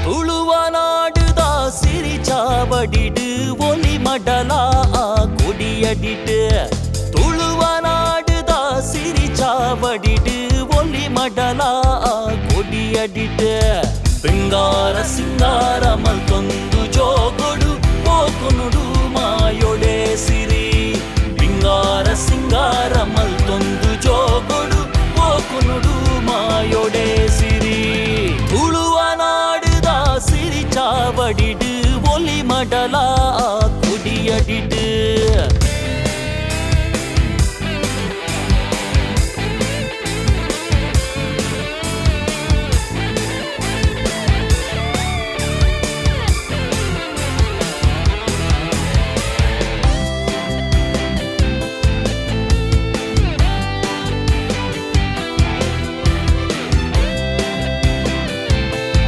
ತುಳುವನಾಡುದ ಸಿರಿ ಚಾವಡಿಡು ಒಲಿ ಮಡಲ ಆ ಕೊಡಿಯಡಿಟ್. ತುಳುವನಾಡುದ ಸಿರಿ ಚಾವಡಿಡು ಒಲಿ ಮಡಲ ಆ ಕೊಡಿಯಡಿಟ್. ಪಿಂಗಾರ ಸಿಂಗಾರ ಮಲ್ತೊಂದು ಜೋಗೊಡು ಪೋಕುನುಡು ಮಾಯೊಡೆ ಸಿರಿ. ಪಿಂಗಾರ ಸಿಂಗಾರ ಮಲ್ತೊಂದು ಜೋಗೊಡು ಪೋಕುನುಡು ಮಾಯೊಡೆ ಸಿರಿ. ತುಳುವನಾಡುದ ಸಿರಿ ಚಾವಡಿಡು ಒಲಿ ಮಡಲ ಕುಡಿಯಡಿಡು.